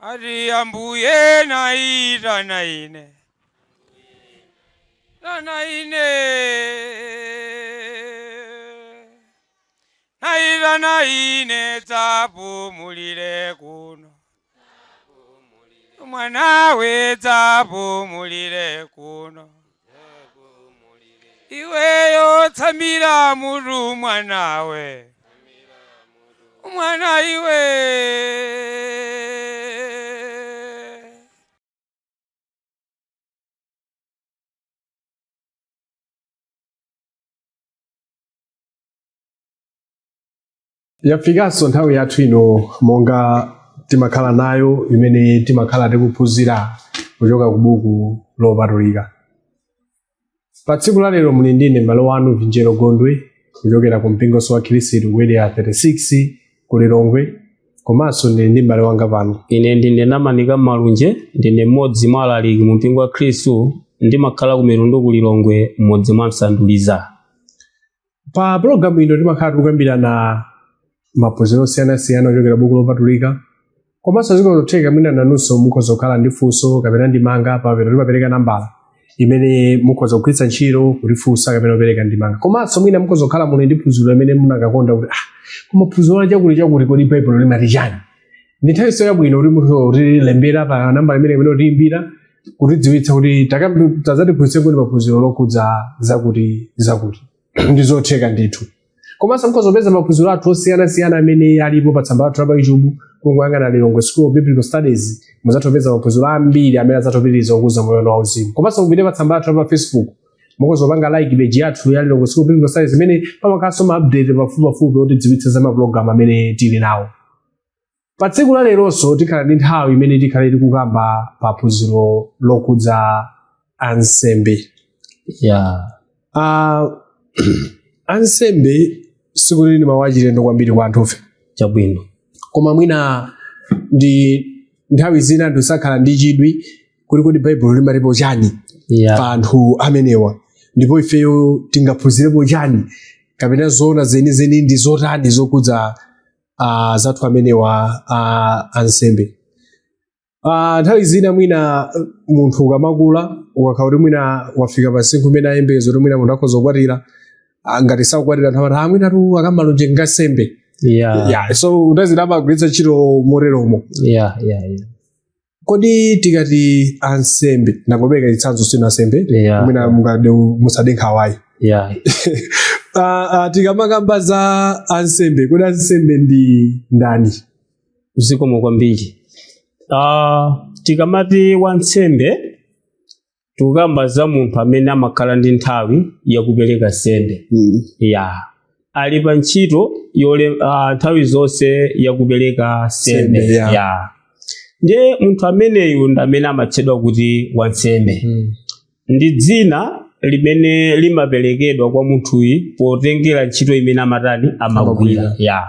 Ati ambuye naitana ine, tana ine, naitana ine, dzapumulire kuno mwanawe, dzapumulire kuno iweyo, tsamira mutu mwanawe, mwana iwe. Yafikanso nthawi yathu ino monga timakhala nayo, imene timakhala tikuphunzira kuchoka ku buku lopatulika. Pa tsiku la lero muli ndine m'bale wanu Vinjero Gondwe kuchokera ku mpingo wa Khristu ku Area 36 ku Lilongwe, komanso ndili ndi m'bale wanga pano. Ine ndine Namanika Malunje, ndine mmodzi mwa alaliki mu mpingo wa Khristu, ndimakhala ku Mitundu ku Lilongwe, mmodzi mwa Msanduliza. Pa pologalamu ino timakhala tikukambirana maphunziro osiyanasiyana ochokera buku lopatulika, komanso zikhoza mwina nanunso mukhoza kukhala ndi funso kapena ndemanga. Papero timapereka nambala imene mukhoza kugwiritsa ntchito kutifunsa kapena kupereka ndemanga. Komanso mwina mukhoza kukhala muli ndi phunziro limene munakakonda kuti, ah, koma phunziro la chakuti chakuti, kodi Baibulo limati chani? Ndi nthawi yabwino kuti mutha kutilembera pa nambala imene kutiyimbira kutidziwitsa kuti tazatiphunzitse kuti maphunziro lokhudza zakuti zakuti. Ndi zotheka ndithu. Komanso mukhoza kupeza maphunziro athu osiyanasiyana amene alipo pa tsamba lathu la pa YouTube. Kungoyang'ana Lilongwe School of Biblical Studies, muzatopeza maphunziro ambiri amene adzatopitiriza kukuza moyo wanu wauzimu. Komanso mupite pa tsamba lathu la pa Facebook, mukhoza kupanga like page yathu ya Lilongwe School of Biblical Studies, imene pamakhalanso ma update pafupipafupi otidziwitsa za mapulogalamu amene tili nawo. Pa tsiku la leronso tikhala ndi nthawi imene tikhale tikukamba pa phunziro lokhudza ansembe. Ansembe sikuti ndi mawu achilendo kwambiri kwa anthufe. Koma mwina ndi nthawi zina anthu sakhala ndi chidwi kuti kodi Baibulo limatipo chani pa anthu amenewa, ndipo ifeyo tingaphunzirepo chani, kapena zoona zenizeni ndi zotani zokhudza zathu amenewa ansembe. Nthawi zina mwina munthu ukamakula, ukakhala kuti mwina wafika pa msinkhu umene ayembekeza kuti mwina munthu akhoza kukwatira, ngati sakukwatira, anthu amati, ah, mwina tu akamalonje ngansembe. Yeah, so nthawi zina amagwiritsa ntchito moteromo. Kodi tikati ansembe, nangopereka chitsanzo, sinu ansembe, mwina mukade musade nkhawayi. Tikamakamba za ansembe, kodi ansembe ndi ndani? Zikomo kwambiri. Tikamati wansembe, tikukamba za munthu amene amakhala ndi nthawi yakupereka nsembe. Ya, ali pa ntchito yole nthawi zonse yakupereka nsembe. Nsembe, yeah. Ya, ndiye munthu ameneyu ndi amene amatchedwa kuti wansembe. Ndi dzina limene limaperekedwa kwa munthuyi potengera ntchito imene amatani, amagwira. Amagwira. Ya,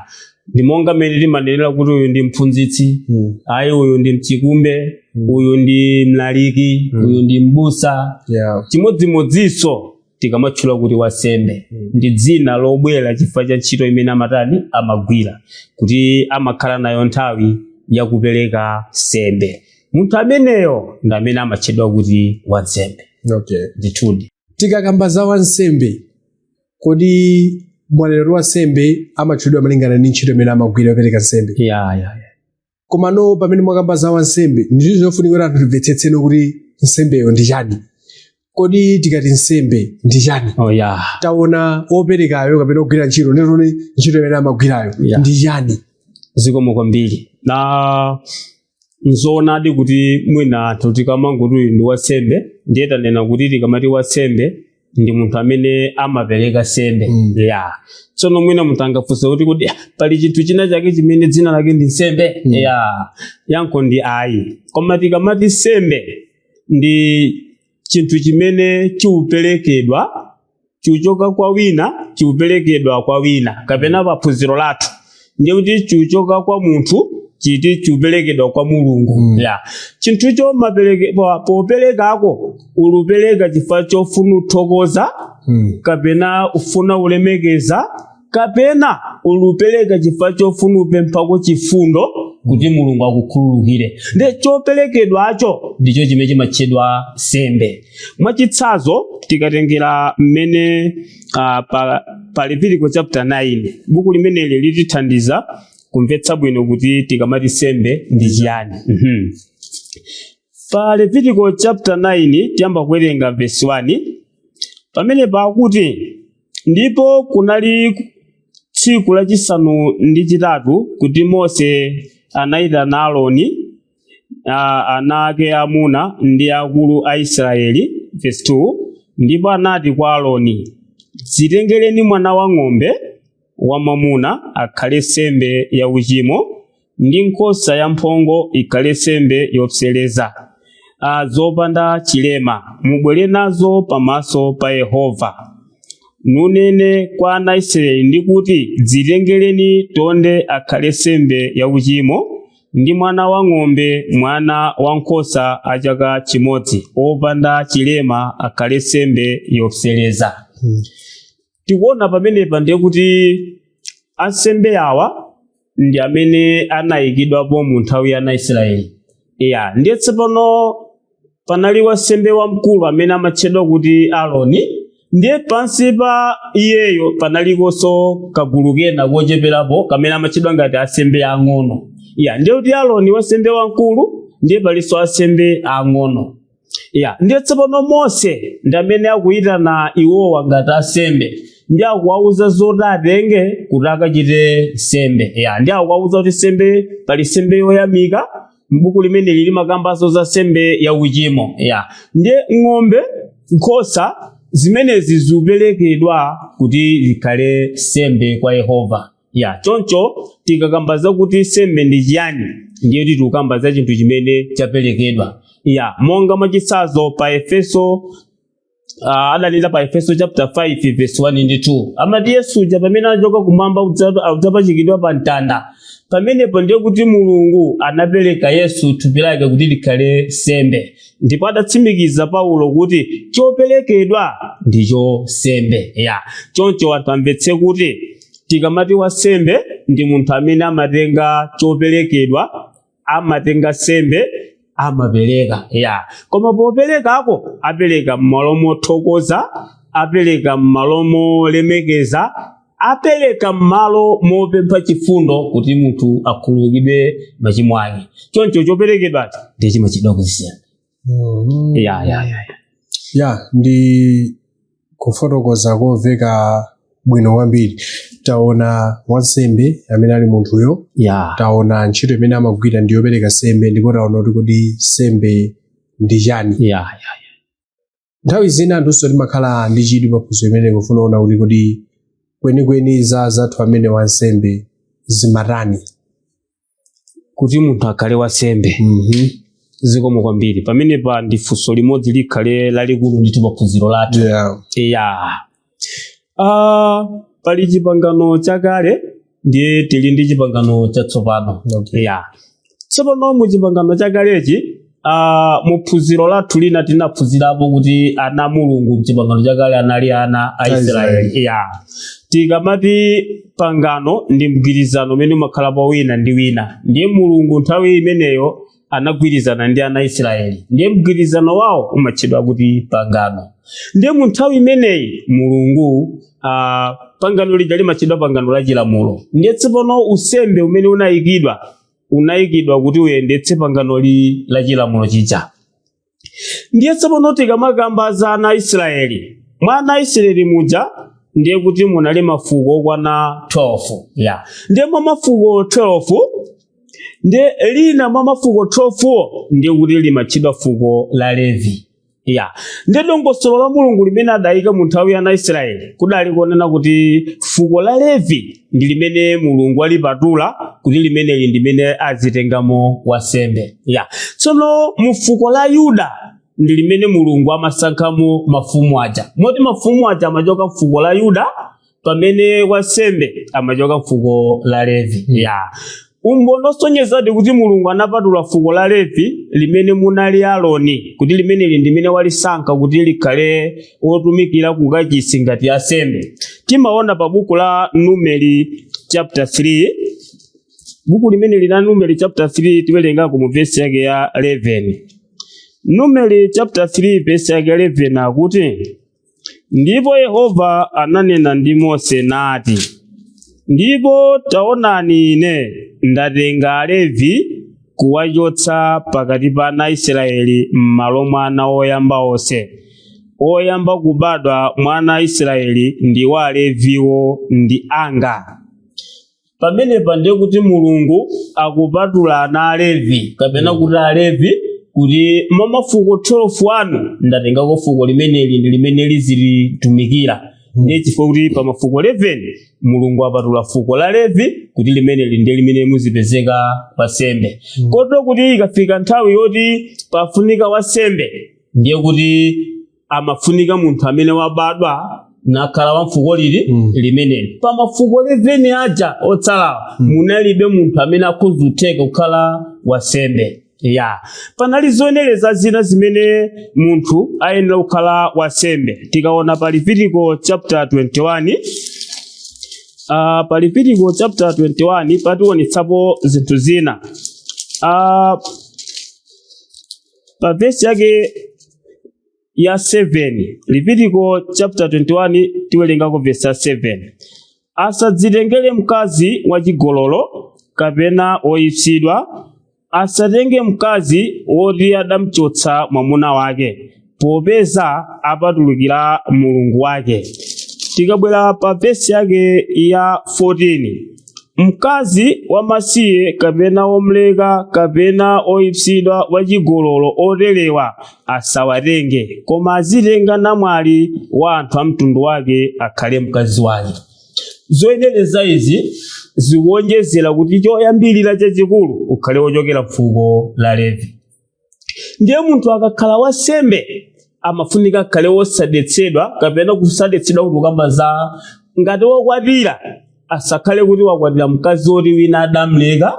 ndi monga mmene timanenera kuti uyu ndi mphunzitsi, ayi, uyu ndi mchikumbe, uyu ndi mlaliki, uyu ndi mbusa. Chimodzimodzinso tikamatchula kuti wansembe, ndi dzina lobwera chifukwa cha ntchito imene amatani, amagwira, kuti amakhala nayo nthawi yakupereka nsembe. Munthu ameneyo ndi amene amatchedwa kuti wansembe. Ndithudi. Tikakamba za wansembe, kodi mwaneneri wansembe amatchulidwa malingana ndi ntchito imene amagwira yopereka nsembe? Ya. Komano pamene mwakamba za wansembe, ndizo zofunika kuti anthu timvetsetseno kuti nsembeyo ndi chani. Kodi tikati nsembe ndi chani? Oh ya. Taona woperekayo kapena kugwira ntchito, ndituni ntchito imene amagwirayo ndi chani? Zikomo kwambiri. Na nzoonadi kuti mwina anthu tikamangoti uyu ndi wansembe, ndiye tanena kuti tikamati wansembe ndi munthu amene amapereka nsembe. Ya, tsono mwina munthu angafunse kuti kuti pali chinthu china chake chimene dzina lake ndi nsembe? Ya, yankho ndi ayi. Koma tikamati nsembe ndi chinthu chimene chiuperekedwa, chiuchoka kwa wina, chiuperekedwa kwa wina, kapena pa phunziro lathu ndiye kuti chiuchoka kwa munthu chiti chiuperekedwa kwa Mulungu. Ya, chinthucho poperekako ulupereka chifukwa chofuna uthokoza, kapena ufuna ulemekeza, kapena ulupereka chifukwa chofuna upemphako chifundo. Kuti Mulungu akukhululukire. Ndiye choperekedwacho ndicho chimene chimatchedwa sembe. Mwachitsanzo, tikatengera mmene pa Leviticus chapter 9, buku limeneli litithandiza kumvetsa bwino kuti tikamati sembe ndi chiyani. Pa Leviticus chapter 9 tiyamba kuwerenga verse 1. Pamene pakuti, "Ndipo kunali tsiku lachisanu ndi chitatu kuti Mose anayitana Aaroni, ana ake amuna ndi akulu a Israeli." Verse 2, "Ndipo anati kwa Aaroni, dzitengereni mwana wang'ombe wamwamuna akhale sembe ya uchimo, ndi nkhosa yamphongo ikhale sembe yopsereza, zopanda chilema, mubwere nazo pamaso pa Yehova. Nunene kwa ana a Israeli ndi kuti, dzitengereni tonde akhale sembe ya uchimo, ndi mwana wang'ombe, mwana wankhosa a chaka chimodzi, opanda chilema, akhale sembe yopsereza." Tikuona pamenepa ndiye kuti ansembe awa ndi amene anayikidwapo mu nthawi ya ana Israeli. Iya, ndiye tsopano panali wansembe wamkulu amene amatchedwa kuti Aaroni. Ndiye pansi pa iyeyo panalikonso kagulu kena kocheperapo kamene amatchedwa ngati ansembe ang'ono. Iya, ndiye kuti Aaroni wansembe wamkulu, ndiye palinso ansembe ang'ono. Iya, ndiye tsopano Mose ndi amene akuyitana iwowa ngati ansembe, ndi akuwauza zoti atenge kuti akachite sembe. Iya, ndi akuwauza kuti sembe, pali sembe yoyamika. M'buku limene lili makambaso za sembe ya uchimo. Ya, ndiye ng'ombe, nkhosa zimenezi zikuperekedwa kuti zikhale sembe kwa Yehova. Ya, choncho tikakamba zakuti sembe ndi chiyani, ndiye kuti tikukamba za chinthu chimene chaperekedwa. Ya, monga mwachitsanzo pa Efeso, adanena pa Efeso chapter 5 verse 1 ndi 2, amati Yesu uja pamene anachoka kumwamba udzapachikidwa pa mtanda, pamenepo ndiye kuti Mulungu anapereka Yesu thupi lake kuti likhale sembe. Ndipo adatsimikiza Paulo kuti choperekedwa ndicho sembe. Ya, choncho anthu amvetse kuti tikamati wasembe ndi munthu amene amatenga choperekedwa, amatenga sembe, amapereka. Ya, koma poperekako apereka m'malo mothokoza, apereka m'malo molemekeza, apereka m'malo mopempha chifundo kuti munthu akhululukidwe machimo ake. Choncho choperekedwacho ndiye chimachedwa kuzisiyana. Ya. Ya, ndi kufotokoza komveka bwino kwambiri. Taona wansembe amene ali munthuyo, taona ntchito imene amagwira ndi yopereka sembe, ndipo taona kuti kodi sembe ndi chani. Ya. Nthawi zina anthunso timakhala ndi chidwi paphunziro imene kufuna kuona kuti kodi kwenikweni za zathu amene wansembe zimatani. Kuti munthu akhale wansembe. Zikomo kwambiri. Pamenepa ndi funso limodzi likhale lalikulu ndithu paphunziro lathu. Ya, pali chipangano chakale, ndiye tili ndi chipangano chatsopano. Ya, tsopano mu chipangano chakalechi, mu phunziro lathu lina tinaphunzirapo kuti ana Mulungu mchipangano chakale anali ana a A Israeli. Ya, tikamati pangano ndi mgwirizano umene umakhala pa wina ndi wina. Ndiye Mulungu nthawi imeneyo anagwirizana ndi ana Israeli, ndiye mgwirizano wawo umatchedwa kuti pangano. Ndiye mu nthawi imeneyi Mulungu, pangano lija limatchedwa pangano la chilamulo. Ndiye tsopano usembe umene unayikidwa, unayikidwa kuti uyendetse pangano li la chilamulo chija. Ndiye tsopano tikamakamba za ana a Israeli, mwa ana a Israeli muja ndiye kuti munali mafuko okwana 12. Ya, ndiye mwa mafuko 12, ndiye lina mwa mafuko 12 ndiye kuti limatchedwa fuko la Levi. Ya, ndiye dongosolo la Mulungu limene adayika mu nthawi ya ana Israeli kudali kuonena kuti fuko la Levi ndi limene Mulungu alipatula kuti limeneli ndi limene azitengamo wansembe. Ya, tsono mu fuko la Yuda ndi limene Mulungu amasankhamo mafumu aja, moti mafumu aja amachoka mfuko la Yuda, pamene wansembe amachoka mfuko la Levi. Ya, umboni osonyezadi kuti Mulungu anapatula fuko la Levi limene munali Aaroni kuti limeneli ndi limene walisankha kuti likhale otumikira ku kachisi ngati ansembe, timaona pa buku la Numeri chapter 3. Buku limene lina Numeri chapter 3, tiwerengako mu vesi yake ya 11. Numeri chapter 3 vesi yake 11 akuti, ndipo Yehova ananena ndi Mose nati, ndipo taonani, ine ndatenga Alevi kuwachotsa pakati pa ana Israeli m'malo mwa ana oyamba onse oyamba kubadwa mwa ana Israeli, ndi wa Aleviwo ndi anga. Pamenepa ndiye kuti Mulungu akupatula ana Alevi, kapena kuti Alevi, kuti mwa mafuko 12 anu ndatengako fuko limeneli ndi limene lizilitumikira. Ndiye chifukwa kuti pa mafuko 11 Mulungu apatula fuko la Levi kuti limeneli ndiye limene muzipezeka wansembe. Kotero kuti ikafika nthawi yoti pafunika wansembe, ndiye kuti amafunika munthu amene wabadwa nakhala wa mfuko lili limeneli. Pa mafuko 11 aja otsalawa munalibe munthu amene akhoza kutheka kukhala wansembe. Ya, panali zoyenereza zina zimene munthu ayenera kukhala wansembe. Tikaona pa Levitico chapter 21, pa Levitico chapter 21 pationetsapo zinthu zina. Pa vesi yake ya 7, Levitico chapter 21, tiwerengako vesi ya 7: asadzitengere mkazi wachigololo kapena woyipsidwa, asatenge mkazi woti adamchotsa mwamuna wake, popeza apatulikira Mulungu wake. Tikabwera pa vesi yake ya 14, mkazi wamasiye kapena womleka kapena oyipsidwa wachigololo, oterewa asawatenge, koma azitenga namwali wa anthu a mtundu wake akhale mkazi wake. Zoyenereza izi zikuonjezera kuti choyambirira chachikulu ukhale wochokera fuko la Levi. Ndiye munthu akakhala wansembe amafunika akhale wosadetsedwa, kapena kusadetsedwa kuti ukamba za ngati wokwatira, asakhale kuti wakwatira mkazi woti wina adamleka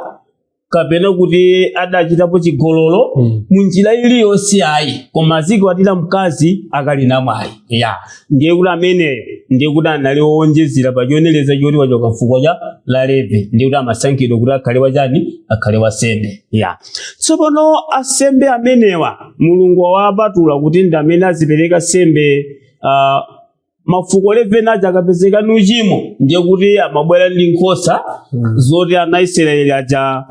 kapena kuti adachitapo chigololo munjira iliyonse ayi, koma azikwatira mkazi akali namwali. Ya, ndiye kuti ameneyo ndiye kuti anali wowonjezera pa choyenereza choti wachoka mfuko cha la Levi, ndiye kuti amasankhidwa kuti akhale wachani? Akhale wansembe. Ya, tsopano asembe amenewa Mulungu wawapatula kuti ndi amene azipereka sembe. Mafuko 11 aja akapezeka ni uchimo, ndiye kuti amabwera ndi nkhosa zoti ana Israeli aja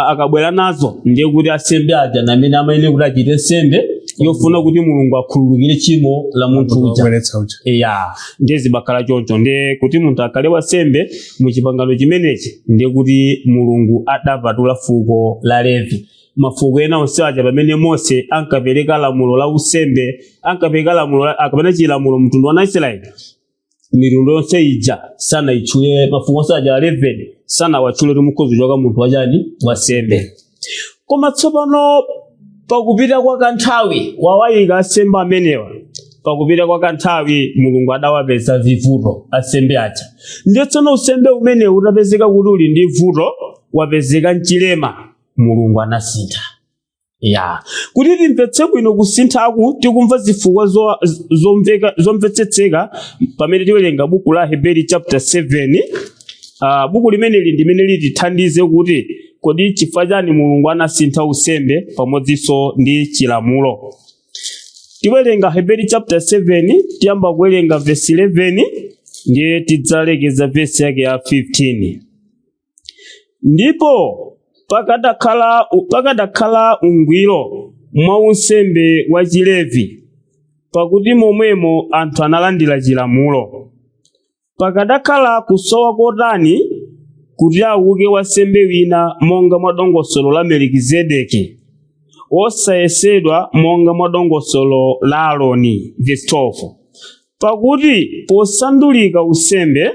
akabwera nazo, ndiye kuti asembe aja namene amayenera kuti achite nsembe yofuna kuti Mulungu akhululukire tchimo la munthu uja. Kubweretsa uja. Ya, ndiye zibakhala choncho. Ndiye kuti munthu akhale wansembe mu chipangano chimenechi, ndiye kuti Mulungu adapatula fuko la Levi. Mafuko ena onse aja, pamene Mose ankapereka lamulo la usembe, ankapereka lamulo kapena chilamulo mtundu wa Israeli, mitundu yonse ija sanayitchule. Mafuko onse aja 11 sanawatchule kuti mukhoza kuchoka munthu wachani? Wansembe. Koma tsopano pakupita kwa kanthawi wawayika asembe amenewa, pakupita kwa kanthawi Mulungu adawapeza vivuto asembe aja. Ndiye tsono usembe umenewu utapezeka kuti uli ndi vuto, wapezeka mchilema, Mulungu anasintha. Ya, kuti timvetse bwino kusinthaku, tikumva zifukwa zomvetsetseka pamene tiwerenga buku la Heberi chapter 7. Buku limeneli ndimene litithandize kuti kodi chifukwa chani Mulungu anasintha usembe pamodzinso ndi chilamulo. Tiwerenga Heberi chapter 7, tiyamba kuwerenga verse 11, ndiye tidzalekeza verse yake ya 15. Ndipo pakadakhala ungwiro mwa unsembe wa Chilevi, pakuti momwemo anthu analandira chilamulo, pakadakhala kusowa kotani kuti auke wansembe wina monga mwa dongosolo la Melikizedeki, wosayesedwa monga mwa dongosolo la Aaroni? Verse 12: pakuti posandulika usembe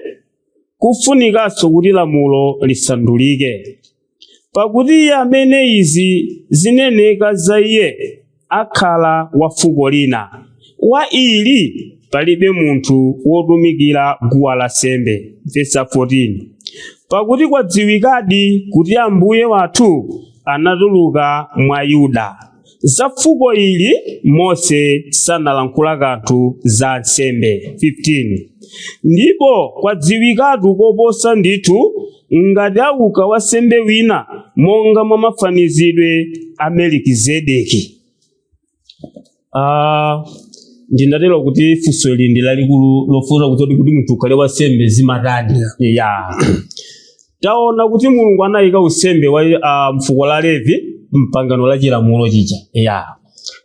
kufunikanso kuti lamulo lisandulike. Pakuti iye amene izi zineneka za iye akhala wa fuko lina, wa ili palibe munthu wotumikira guwa lansembe. Verse 14: pakuti kwadziwikadi kuti Ambuye wathu anatuluka mwa Yuda, za fuko ili Mose sanalankhula kanthu za nsembe. 15 Ndipo kwadziwikatu koposa ndithu Ngati auka wansembe wina monga mwa mafanizidwe a Melikizedeki. Ndinatero kuti funso ili ndi lalikulu lofunsa kuti kuti munthu ukhale wansembe zimatani. Ya, taona kuti Mulungu anayika unsembe wa mfuko la Levi mpangano la chilamulo chija. Ya,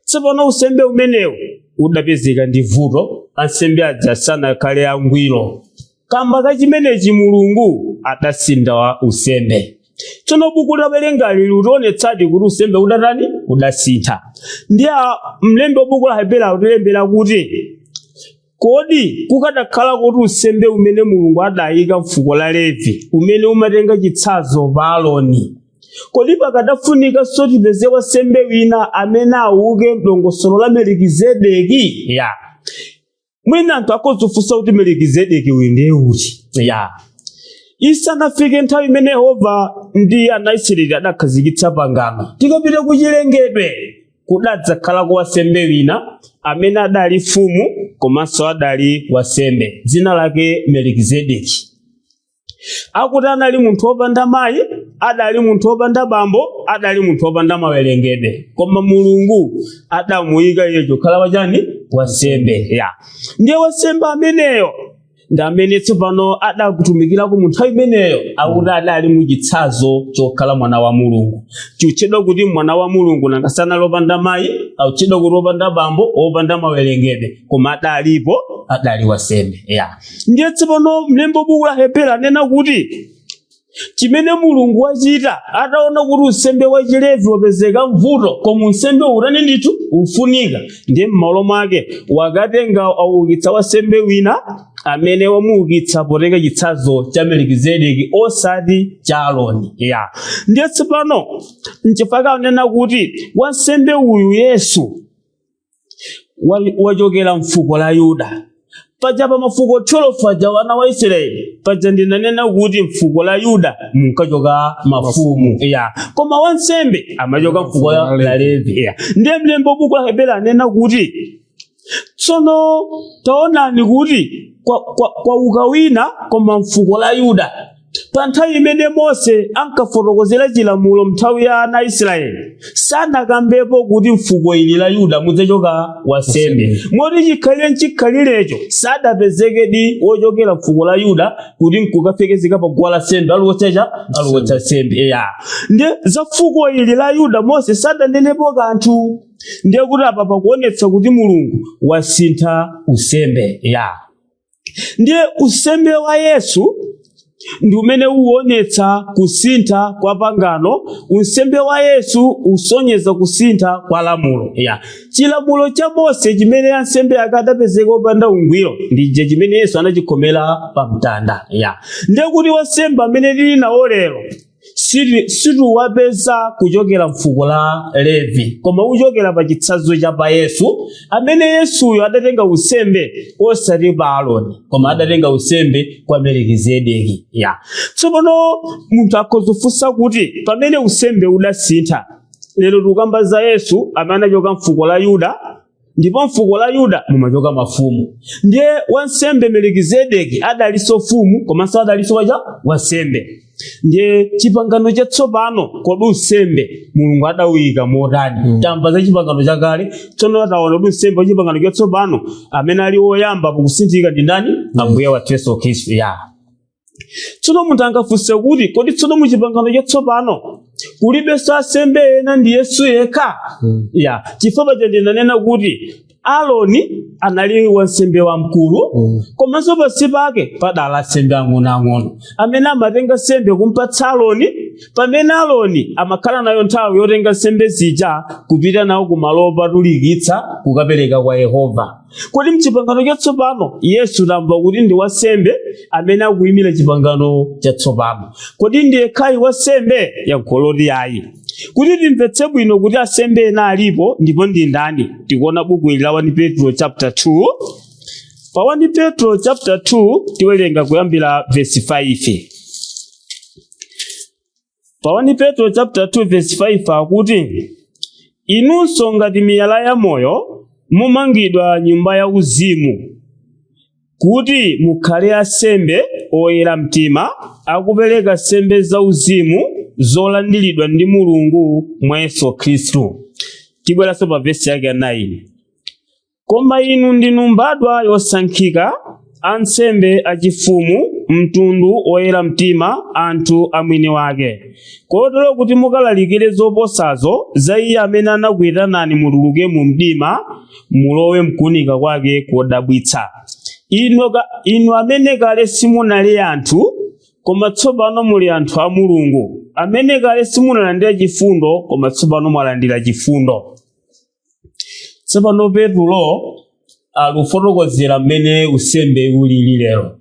tsopano unsembe umenewu udapezeka ndi vuto, ansembe aja sanakhale angwiro. Kamba ka chimenechi Mulungu adasintha unsembe. Tsono buku lawerengali litionetsadi kuti unsembe udatani? Udasintha. Ndiye mlembi wa buku la Hebrew akutilembera kuti kodi kukadakhala kuti unsembe umene Mulungu adayika mfuko la Levi, umene umatenga chitsanzo pa Aroni, kodi pakadafunika sotipeze wansembe wina amene auke mdongosolo la Melikizedeki? Ya, mwina anthu akhoza kuti Melikizedeki uyu ndiye uti? Ya, isanafike nthawi imene Yehova ndi ana Israeli adakhazikitsa pangano, tikapita kuchilengedwe kudadzakhalako wansembe wina amene adali mfumu komanso adali wansembe, dzina lake Melikizedeki. Akuti anali munthu wopanda mayi, adali munthu wopanda bambo, adali munthu wopanda mawerengedwe, koma Mulungu adamuyika iye chokhala wachani? Wansembe. Ya, ndiye wansembe ameneyo ndi amene tsopano adakutumikirako mu nthawi imeneyo. Akuti adali muchitsanzo chokhala mwana wa Mulungu. Chikutchedwa kuti mwana wa Mulungu nanga sanali wopanda mayi, akutchedwa kuti wopanda bambo, wopanda mawerengedwe, koma adalipo, adali wansembe. Ya, ndiye tsopano mlembi buku la Hebrew anena kuti chimene Mulungu wachita ataona kuti unsembe wa Chilevi wapezeka mvuto, koma unsembe utani ndithu ufunika, ndiye m'malo mwake wakatenga aukitsa wansembe wina amene wamuukitsa potenga chitsanzo cha Melikizedeki osati cha Aroni. Ya, ndiye tsopano nchifukwa anena kuti wansembe uyu Yesu wachokera mfuko la Yuda. Paja pa mafuko 12 aja wana wa Israeli, paja ndinanena kuti mfuko la Yuda munkachoka mafumu. Ya, koma wansembe amachoka mfuko la Levi. Ya, ndiye mlembi buku la Hebrew anena kuti tsono taonani kuti kwa ukawina koma mfuko la Yuda. Pa nthawi imene Mose ankafotokozera chilamulo nthawi ya ana Israeli, sanakambepo kuti mfuko ili la Yuda mudzachoka wansembe, moti chikhalire nchikhalirecho sadapezekedi wochokera mfuko la Yuda kuti nkukafekezeka pa guwa la nsembe aliwotchacha aliwotcha nsembe. Ya, ndiye za fuko ili la Yuda Mose sadanenepo kanthu. Ndiye kuti apa pakuonetsa kuti Mulungu wasintha unsembe. Ya, ndiye unsembe wa Yesu ndi umene uwonetsa kusintha kwa pangano. Unsembe wa Yesu usonyeza kusintha kwa lamulo. Ya, chilamulo cha Mose chimene ansembe akadapezeka opanda ungwiro ndije chimene Yesu anachikhomera pa mtanda. Ya, ndiye kuti wansembe amene tili nawo lero situwapeza kuchokera mfuko la Levi, koma kuchokera pa chitsanzo cha pa Yesu, amene Yesuyo adatenga unsembe osati pa Aroni, koma adatenga unsembe kwa Melikizedeki. Ya, tsopano munthu akhoza kufunsa kuti pamene unsembe udasintha, lero tikukamba za Yesu amene anachoka mfuko la Yuda, ndipo mfuko la Yuda mumachoka mafumu. Ndiye wansembe Melikizedeki adalinso mfumu komanso adalinso wacha wansembe. Ndiye chipangano chatsopano, kodi unsembe Mulungu adawuyika motani? Tamva za chipangano chakale, tsono ataona kuti unsembe wa chipangano chatsopano amene ali woyamba pokusinthika ndi ndani? Ambuye wathu Yesu Khristu. Ya, tsono munthu angafunse kuti kodi tsono mu chipangano chatsopano kulibenso ansembe ena, ndi Yesu yekha? Ya, chifukwa paja ndinanena kuti Aroni anali wansembe wamkulu, komanso pansi pake padali ansembe ang'onoang'ono amene amatenga nsembe kumpatsa Aroni, pamene Aroni amakhala nayo nthawi yotenga nsembe zija kupita nawo kumalo opatulikitsa kukapereka kwa Yehova. Kodi mchipangano chatsopano Yesu tamva kuti ndi wansembe amene akuyimira chipangano chatsopano, kodi ndiye khayi wansembe? Yankho loti ayi. Kuti timvetse bwino kuti ansembe ena alipo ndipo ndi ndani, tikuona buku ili la 1 Petro chapter 2. Pa 1 Petro chapter 2 tiwerenga kuyambira verse 5. Pa 1 Petro chapter 2 verse 5 akuti, inunso ngati miyala ya moyo mumangidwa nyumba ya uzimu, kuti mukhale ansembe oyera mtima akupereka nsembe zauzimu zolandiridwa ndi Mulungu mwa Yesu Khristu. Tibweranso pa vesi yake ya 9. Koma inu ndinu mbadwa yosankhika, ansembe achifumu, mtundu woyera mtima, anthu a mwini wake, kotero kuti mukalalikire zoposazo za iye amene anakuyitanani mutuluke mu mdima mulowe mkunika kwake kodabwitsa. Inu amene kale simunali anthu, koma tsopano muli anthu a Mulungu, amene kale simunalandira chifundo, koma tsopano mwalandira chifundo. Tsopano Petulo akufotokozera mmene usembe ulili lero.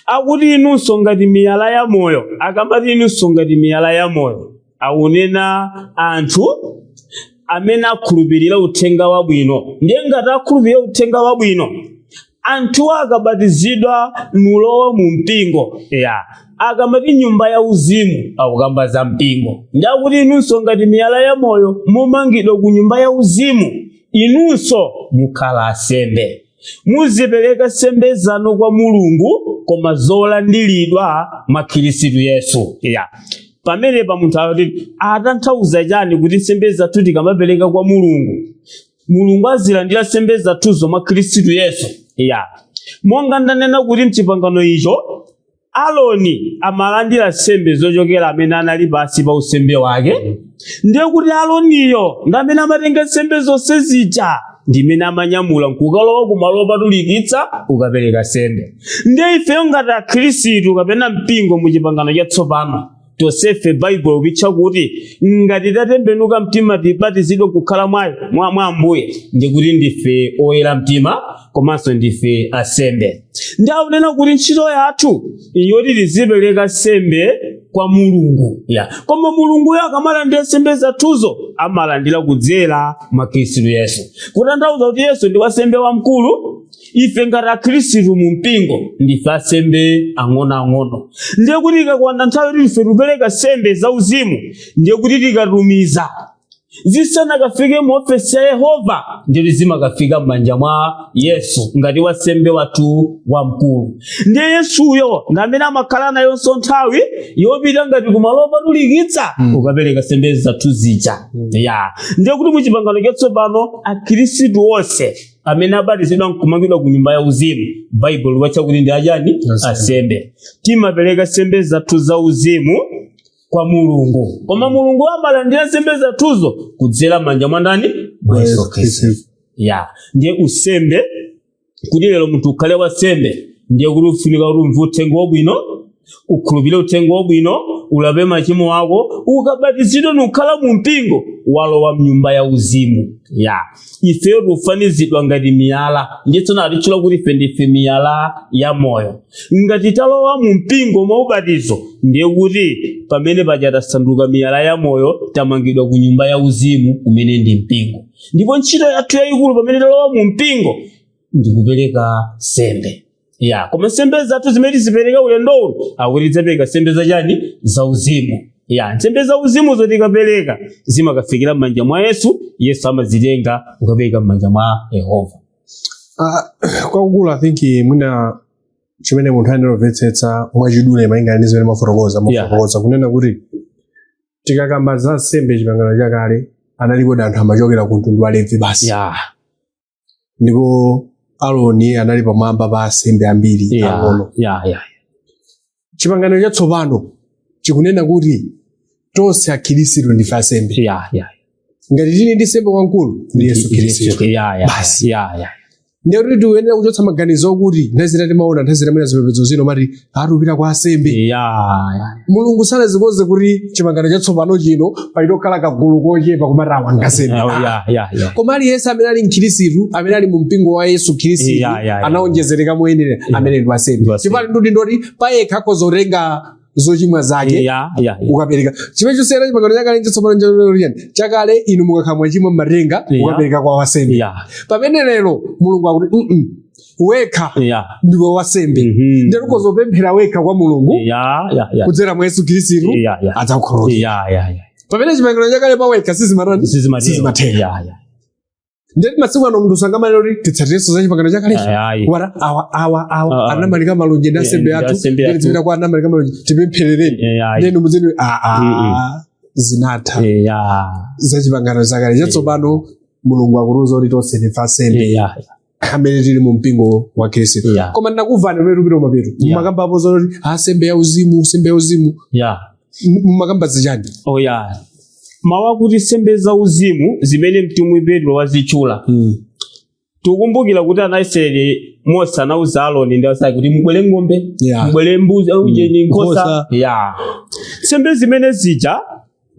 Akuti inunso ngati miyala ya moyo. Akamati inunso ngati miyala ya moyo, akunena anthu amene akhulupirira uthenga wabwino. Ndiye ngati akhulupirira uthenga wabwino, anthu akabatizidwa nulowa mu mpingo. Ya, akamati nyumba ya uzimu, akukamba za mpingo. Ndi akuti inunso ngati miyala ya moyo mumangidwa ku nyumba ya uzimu, inunso mukhala asembe, muzipereka sembe zanu kwa Mulungu, koma zolandiridwa mwa Khristu Yesu. Ya, pamenepa munthu akuti atanthauza chani kuti sembe zathu tikamapereka kwa Mulungu, Mulungu azilandira sembe zathuzo mwa Khristu Yesu? Ya, monga ndanena kuti mchipangano icho Aloni amalandira sembe zochokera amene anali pasi pa usembe wake. Ndiye kuti Aloniyo ndi amene amatenga sembe zonse zija, ndimene amanyamula nkukalowa kumalo opatulikitsa ukapereka sembe. Ndiye ifeyo ngati akhristu kapena mpingo mu chipangano chatsopano, tonsefe Baibulo kutcha kuti ngati tatembenuka mtima tibatizidwe kukhala mwa Ambuye, ndikuti ndife oyera mtima komanso ndife asembe. Ndi akunena kuti ntchito yathu yoti tizipereka sembe kwa Mulungu. Ya, koma Mulunguyo akamalandira sembe zathuzo amalandira kudzera mwa Khristu Yesu, kutanthauza kuti Yesu ndi wasembe wamkulu. Ife ngati akhristu mu mpingo ndife asembe ang'onoang'ono. Ndiye kuti ikakwana nthawi kuti ife tikupereka sembe zauzimu, ndiye kuti tikatumiza zisanakafike mu ofesi ya Yehova, ndiye zimakafika m'manja mwa Yesu ngati wasembe wathu wamkulu. Ndiye Yesuyo ndi amene amakhala nayonso nthawi yopita ngati kumalo opatulikitsa ukapereka sembe zathu zija. Ya, ndiye kuti mu chipangano chatsopano akhristu onse amene abatizidwa nkumangidwa ku nyumba ya uzimu, Baibulo liwatcha kuti ndi achani? Asembe. Timapereka sembe zathu za uzimu kwa Mulungu, koma Mulungu amalandira sembe zathuzo kudzera manja mwa ndani? Mwa Yesu Khristu. Ya, ndiye usembe, kuti lero munthu ukhale wasembe, ndiye kuti ufunika kuti umve uthenga wabwino, ukhulupirire uthenga wabwino, ulape machimo ako, ukabatizidwe nukhala mu mpingo, walowa mnyumba ya uzimu. Ya, ifeyo tikufanizidwa ngati miyala, ndiye tsono atitchula kuti ife ndife miyala ya moyo. Ngati talowa mu mpingo mwa ubatizo, ndiye kuti pamene paja tasanduka miyala ya moyo, tamangidwa ku nyumba ya uzimu umene ndi mpingo. Ndipo ntchito yathu yayikulu pamene talowa mu mpingo ndikupereka sembe. Ya, koma nsembe zathu zimene tizipereka ulendo uno, akuti tidzapereka nsembe zachani? Zauzimu. Ya, nsembe zauzimu tikapereka zimakafikira m'manja mwa Yesu. Yesu amazitenga kukapereka m'manja mwa Yehova. Kwakukulu I think mwina chimene munthu ayenera kumvetsetsa mwachidule malingana ndi zimene mafotokoza kunena kuti tikakamba za nsembe chipangano chakale, analipo anthu amachokera ku mtundu wa Levi basi. Ndipo Aroni anali pamwamba pa asembe ambiri ang'ono. Chipangano chatsopano chikunena kuti tonse akhristu ndife asembe. Ngati tili ndi sembe wamkulu ndi Yesu Khristu. Basi. Ndiye kuti tikuyenera kuchotsa maganizo okuti nthawi zina timaona nthawi zina mwina zipembedzo zino mati atupita kwa asembe. Mulungu sanazikonze kuti chipangano chatsopano chino paitokhala kagulu kochepa kumati awangasembe. Koma aliyense amene ali mkhristu, amene ali mu mpingo wa Yesu Khristu, anaonjezereka moyenera, amene ndi wasembe. Ndi wasembe. Chifukwa ndudi ndoti payekha akhoza kutenga zochimwa zake ukapereka. Chimene chosiyana chipangano chakale chatsopano chani? Chakale inu mukakhala mwachimwa mmatenga ukapereka kwa wasembe. Pamene lero Mulungu akuti wekha ndiwe wasembe. Ndiye ukhoza kupemphera wekha kwa Mulungu kudzera mwa Yesu Khristu, adzakukhululukira. Pamene chipangano chakale pa wekha sizimatani? Sizimatero. Sizimatero. Ndeti masiku ano munthu sangamanene kuti titsatirenso za chipangano chakale. Ayi. Wara awa awa awa Ah, ah. anamalika malonje ndi ansembe Eh, ndi athu, ansembe ndeti athu. zipita kwa anamalika malonje tipempherereni. Ayi. Ndenu muzeni a zinatha Ya. za chipangano chakale. Chatsopano Mulungu akutiuza kuti tonse ndife ansembe Ya. amene tili mu mpingo wa Khristu. Yeah. Koma ndinakumvani pamene tupita kumapeto, Yeah. mumakambapo zoti ansembe ya uzimu, nsembe ya uzimu. Ya. Mumakamba zichani? Oh ya. Mawu akuti nsembe za uzimu zimene mtumwi Petro wazitchula, tikukumbukira kuti ana Israeli, Mose anauza Aaroni ndi anzake kuti mubwere ng'ombe, mubwere mbuzi, ujeni nkhosa. Nkhosa. Ya, nsembe zimene zija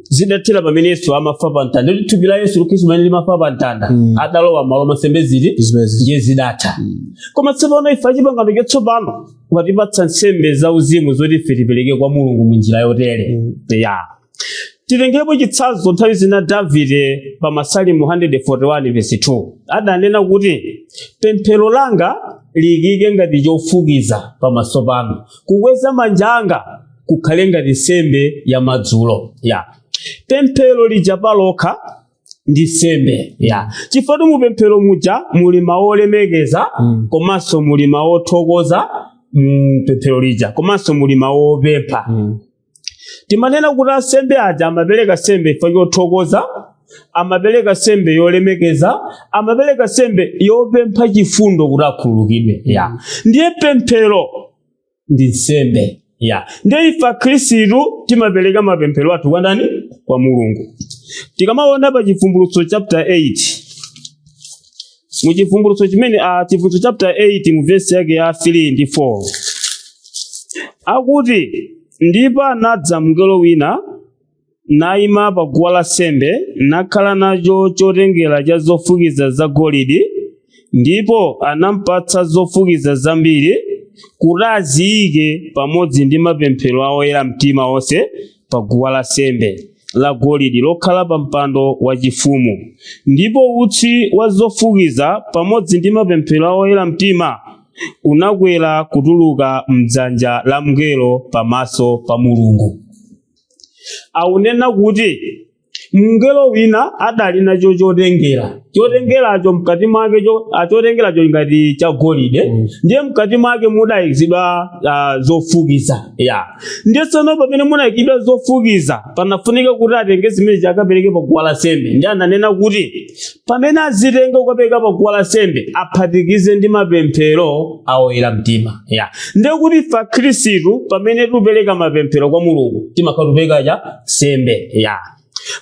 zidathera pamene Yesu amafa pa mtanda, kuti thupi la Yesu Khristu pamene limafa pa mtanda, adalowa malo mwa nsembe ziti? Zimezi. Ndiye zidatha. Koma tsopano ife achipangano chatsopano watipatsa nsembe za uzimu zoti ife tipereke kwa Mulungu mu njira yotere. Ya, titengepo chitsanzo, nthawi zina Davide pa Masalimu 141 verse 2 adanena kuti pemphero langa liyikike ngati chofukiza pamaso panu, kukweza manja anga kukhale ngati nsembe ya madzulo. Ya, pemphero lija palokha ndi nsembe. Ya, chifukwa mu pemphero muja muli mawu olemekeza, komanso muli mawu othokoza mu pemphero lija, komanso muli mawu opempha. Timanena kuti ansembe aja amapereka nsembe chifukwa chothokoza, amapereka nsembe yolemekeza, amapereka nsembe yopempha chifundo kuti akhululukidwe. Ya, ndiye pemphero ndi nsembe. Ya, ndiye ife akhristu timapereka mapemphero athu kwa ndani? Kwa Mulungu. Tikamaona pa Chivumbulutso chapter 8, mu Chivumbulutso chimene Chivumbulutso chapter 8 mu verse yake ya 3 ndi 4, akuti, "Ndipo anadza mngelo wina nayima pa guwa lansembe, nakhala nacho chotengera cha zofukiza zagolide, ndipo anampatsa zofukiza zambiri kuti aziyike pamodzi ndi mapemphero a oyera mtima onse pa guwa lansembe la golide lokhala pa mpando wachifumu. Ndipo utsi wa zofukiza pamodzi ndi mapemphero a oyera mtima unakwera kutuluka mdzanja la mngelo pamaso pa Mulungu." Akunena kuti mngelo wina adali nacho chotengera, chotengeracho mkati mwake chotengeracho ngati cha golide, ndiye mkati mwake mudayikidwa zofukiza. Ya, ndiye tsono pamene munayikidwa zofukiza, panafunika kuti atenge zimene akapereke pa guwa lansembe. Ndiye ananena kuti pamene azitenga kukapereka pa guwa lansembe, aphatikize ndi mapemphero a oyera mtima. Ya, ndiye kuti ife akhristu pamene tikupereka mapemphero kwa Mulungu, timakhala tupereka cha nsembe. Ya,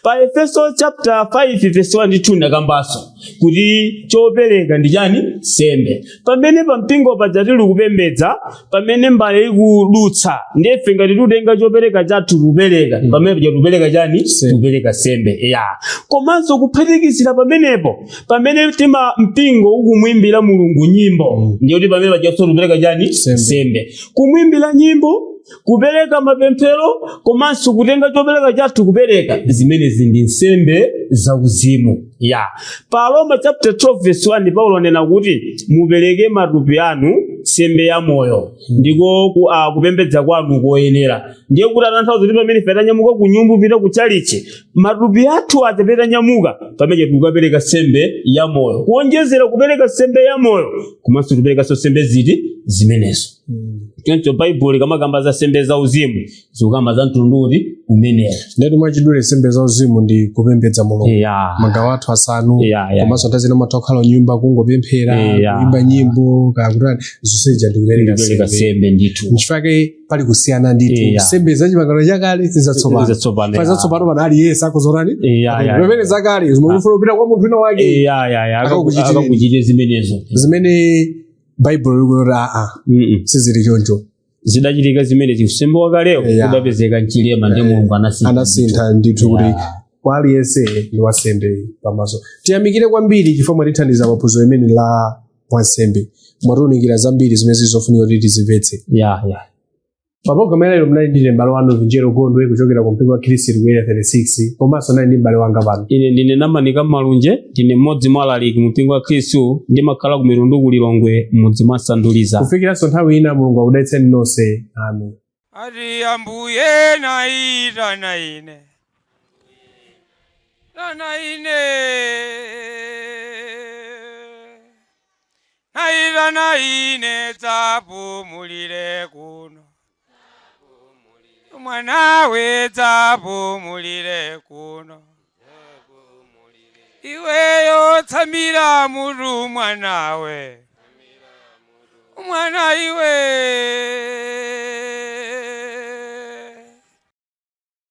pa Efeso chapter 5 verse 1 ndi 2 ndakambanso kuti chopereka ndi chani? Nsembe. Pamene pa mpingo paja tili kupembedza, pamene mbale ikudutsa, ndife ngati tikutenga chopereka chathu kupereka, pamene paja tikupereka chani? Nsembe. Kupereka nsembe. Ya, komanso kuphatikizira pamenepo, pamene tima mpingo ukumwimbira Mulungu nyimbo, ndiye kuti pamene pajanso tikupereka chani? Nsembe. Nsembe. Kumwimbira nyimbo, kupereka mapemphero, komanso kutenga chopereka chathu kupereka, zimenezi ndi nsembe zauzimu. Ya, pa Roma chapter 12 verse 1, Paulo anena kuti mupereke matupi anu nsembe ya moyo, ndiko kupembedza kwanu koyenera. Ndiye kuti atanthauza kuti pamene ife tanyamuka ku nyumba kupita ku chalichi, matupi athu aja pamene tanyamuka pamene tikukapereka nsembe ya moyo. Kuonjezera kupereka nsembe ya moyo, komanso tikuperekanso nsembe ziti? Zimenezo. Choncho Baibulo ikamakamba za nsembe za uzimu, zikukamba za mtundu uti umenewo? Ndeti mwachidule, nsembe za uzimu ndi kupembedza Mulungu, magawo athu asanu, komanso nthawi zina umatha kukhala nyumba kungopemphera, kuimba nyimbo kakutani, zonseja ndikupereka ndikupereka nsembe. nsembe ndithu. Nchifukwa pali kusiyana ndithu, nsembe za chipangano chakale ndi zatsopano. Zatsopano. Pa zatsopano pano aliyense akuzorani, Ya. pamene zakale zimafuna kupita kwa munthu wina wake akakuchitire. Akakuchitire zimenezo. Zimene Baibulo likunoti aa, sizili choncho. Zidachitika zimenezi unsembe wakalewo kudapezeka mchilema, ndi Mulungu anasintha. Anasintha ndithu kuti kwa aliyense ndi wansembe pamaso. Tiyamikire kwambiri chifukwa mwatithandiza maphunziro imene la wansembe, mwatiunikira zambiri zimene zizofunika kuti tizimvetse. Ya. Pa program lero mnali ndine m'bale wanu Vinjero Gondwe kuchokera ku mpingo wa Khristu ku Area 36, komanso nali ndi m'bale wanga pano. Ine ndine Namanika Malunje, ndine mmodzi mwa alaliki mu mpingo wa Khristu, ndimakhala ku Mitundu ku Lilongwe, m'mudzi mwa Sanduliza. Kufikiranso nthawi ina, Mulungu akudalitseni nonse. Amen. Ati Ambuye naitana ine, tana ine. Naitana ine dzapumulire kuno, mwanawe dzapumulire kuno, iweyo tsamira mutu mwanawe, mwana iwe.